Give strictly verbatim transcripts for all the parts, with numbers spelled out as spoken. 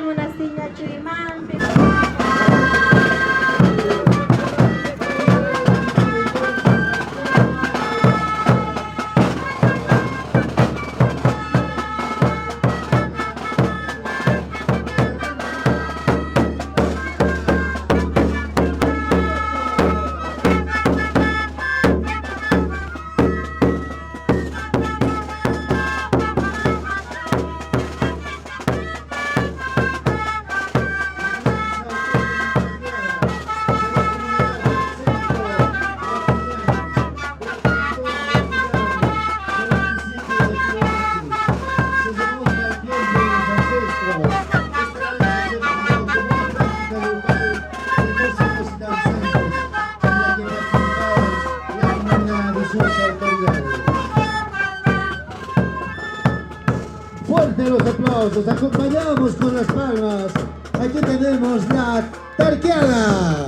Munasiña chuymampi. Fuerte los aplausos, acompañamos con las palmas. Aquí tenemos la Tarkiana.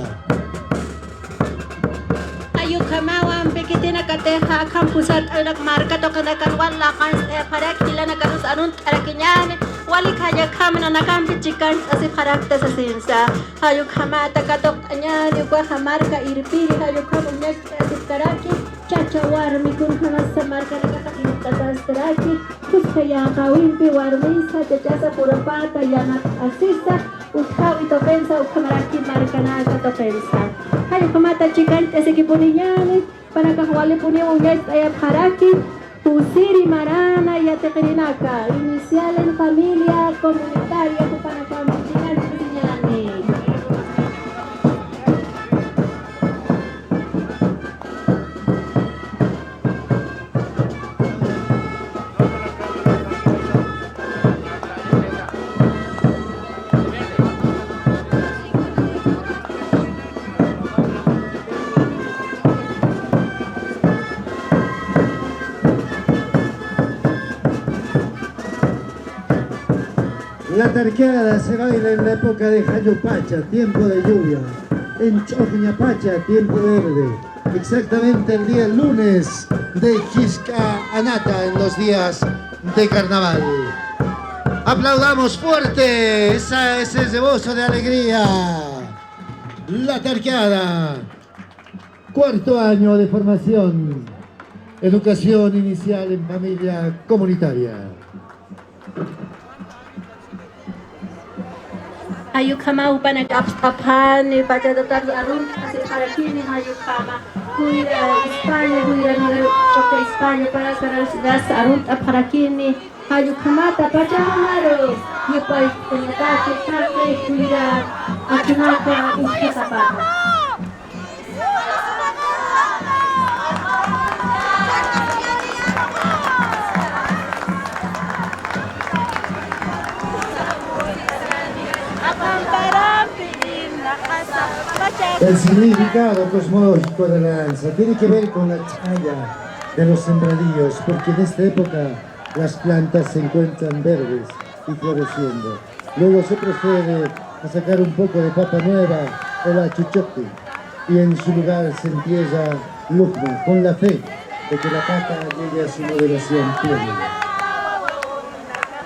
Jay ukhamawa, ampi khitinakatixa akham pusat'anak marka tuqinakan wal laqanst'ayapxaraki, jilanakarus arunt'arakiñäni, wali khayakjam nanakampi chikañt'asipxarakta sasinsa. Jay ukhamata katuqt'añäni, ukaxa marka irpiri, jay ukham uñacht'asipkaraki, chacha warmi kunjamasa markanakata qillqatastaraki, kuska yäqawimpi warmisa chachasa purapata yanapt'asisa, utjawi tuqinsa, ukhamaraki markanaka tuqinsa. Jay ukhamata chikañt'asikipuniñäni, jupanakax walipuniw uñacht'ayapxaraki, pusiri marana yatiqirinaka, Inicial en Familia Comunitaria, jupanakampi chikañt'asiñäni. La tarqueada se baila en la época de Jayupacha, tiempo de lluvia, en Ch'uqñapacha, tiempo verde, exactamente el día lunes de Chisca Anata, en los días de carnaval. Aplaudamos fuerte esa, ese rebozo de alegría. La tarqueada. Cuarto año de formación. Educación inicial en familia comunitaria. Jay ukhama jupanakax apst'apxani, pachatatarus arunt'asipxarakini, jay ukhama juyra España, juyra Miguel Roque España, para, para, arunt'apxarakini. Jay ukhamata pachamaru yupaykunataki taqi kullak akinaka uskatapata. El significado cosmológico de la danza tiene que ver con la chaya de los sembradíos, porque en esta época las plantas se encuentran verdes y floreciendo. Luego se procede a sacar un poco de papa nueva o la chuchote, y en su lugar se entierra lujma, con la fe de que la papa llegue a su maduración plena.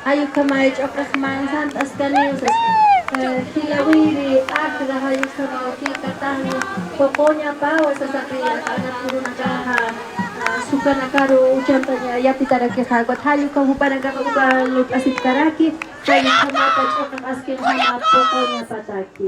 Jay ukhama ch'uqix mansant'askani, eh, jilawiri, ajra, jay ukhama ukïkatani, puquñapawa sasapi, anakurunakaxa, ah, sukanakaru uchantaña yatitarakixa, ukat jay ukham jupanakaxa uka lup'asipkaraki, jay ukhamata ch'uqix askinjama puquñapataki.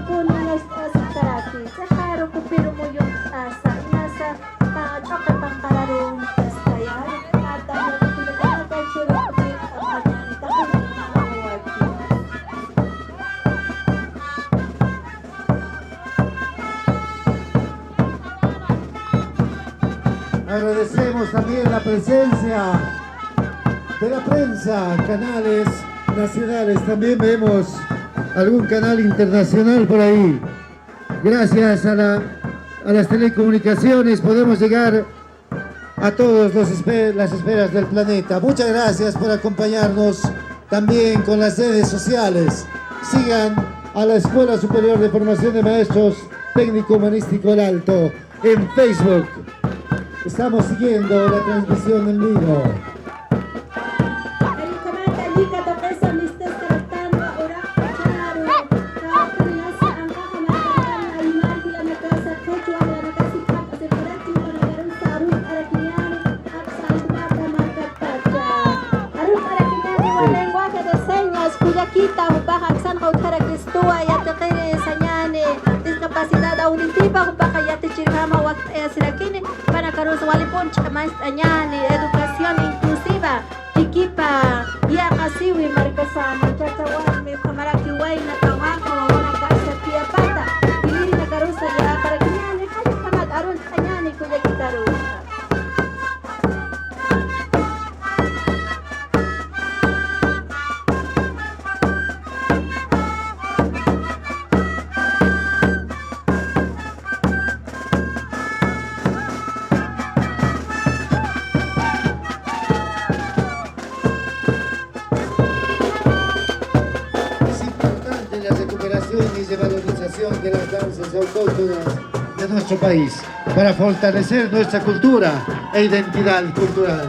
Kunanast'asikaraki, chiqaru kupiru muyunt'asa, inasa, pa, ch'uqi panqararu uñt'astaya, ata, Agradecemos también la presencia de la prensa, canales nacionales, también vemos algún canal internacional por ahí. Gracias a la, a las telecomunicaciones podemos llegar a todos los esfe-, las esferas del planeta. Muchas gracias por acompañarnos también con las redes sociales. Sigan a la Escuela Superior de Formación de Maestros Técnico Humanístico El Alto en Facebook. Estamos siguiendo la transmisión en vivo. Lenguaje de señas, kullakita, jupax aksanxa utjarakistwa, yatiqiri sañani, discapacidad auditivo, jupaxa yatichirjama wakt'ayasirakini, jupanakarus walipun ch'amacht'añani, educación inclusiva, ikipa, yaqasiwi markasana, chacha warmi, ukhamaraki wayna, tawaqa, wawuna kasa, tiyapata, ilinakarusa, yaqarakiñani, jallp'amat arunt'añani, kullakitarusa. Es importante la recuperación y revalorización de las danzas autóctonas de nuestro país para fortalecer nuestra cultura e identidad cultural.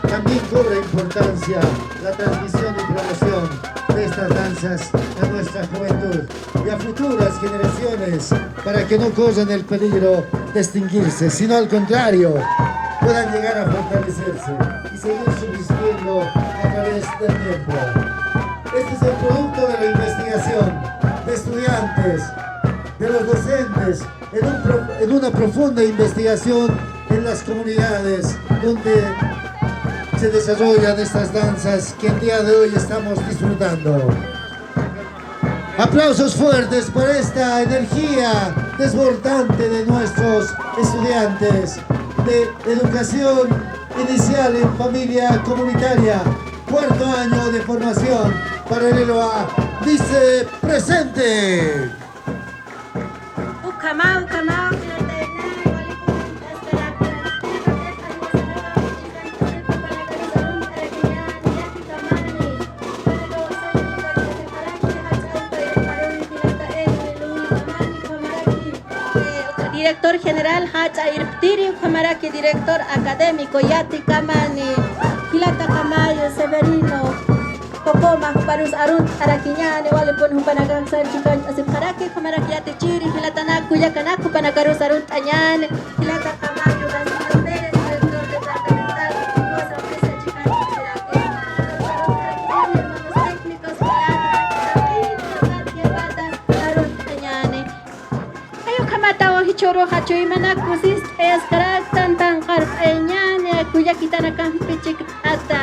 También cobra importancia la transmisión y promoción de estas danzas a nuestra juventud y a futuras generaciones para que no corran el peligro de extinguirse, sino al contrario, puedan llegar a fortalecerse y seguir subsistiendo a través del tiempo. Este es el producto de la investigación de estudiantes, de los docentes, en un pro-, en una profunda investigación en las comunidades donde se desarrollan estas danzas que el día de hoy estamos disfrutando. Aplausos fuertes para esta energía desbordante de nuestros estudiantes de educación inicial en familia comunitaria, cuarto año de formación, paralelo a Dice Presente. Ukhama, ukhama, ukhama. Director General, jach'a irptiri, ukhamaraki director académico, yatikamani, jilata Camayo Severino Cocoma, juparus arunt'arakiñani, walipun jupanakax aksan chikañch'asipxaraki, ukhamaraki yatichiri, jilatanak, kullakanak, jupanakarus arunt'añani, jilata Camayo García Pérez, director departamental, Cosa Mesa, chikañch'asiraki, hermanos técnicos, jilata, arunt'añani. Ay, ukhamataw jichhüruxa chuymanak kusist'ayaskaraktan, tanqarp'ayañani, kullakitanakampi chikt'ata,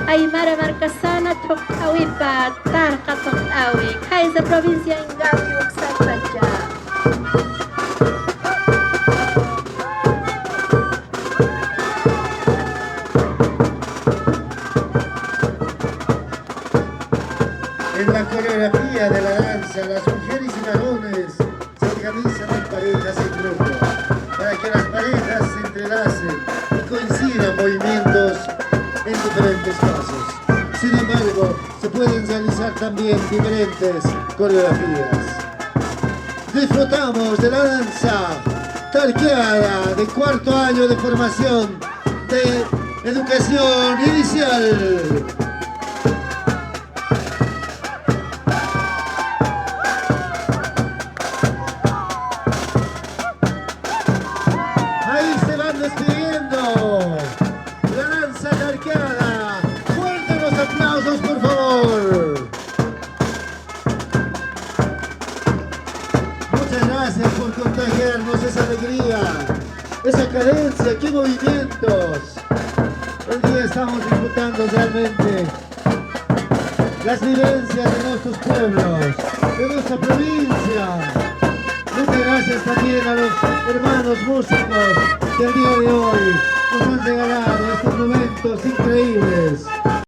aymara markasana thuqt'äwipa, tarqa thuqt'äwi, khaysa provincia Ingavi uksapacha. En la coreografía de la danza, las mujeres y varones se organizan en parejas y en grupos para que las parejas se entrelacen y coincidan movimientos en diferentes pasos. Sin embargo, se pueden realizar también diferentes coreografías. Disfrutamos de la danza tarqueada de cuarto año de formación de educación inicial. Ahí se van despidiendo la danza tarqueada. Fuertes los aplausos, por favor. Gracias por contagiarnos esa alegría, esa cadencia, qué movimientos. Hoy día estamos disfrutando realmente las vivencias de nuestros pueblos, de nuestra provincia. Muchas gracias también a los hermanos músicos que el día de hoy nos han regalado estos momentos increíbles.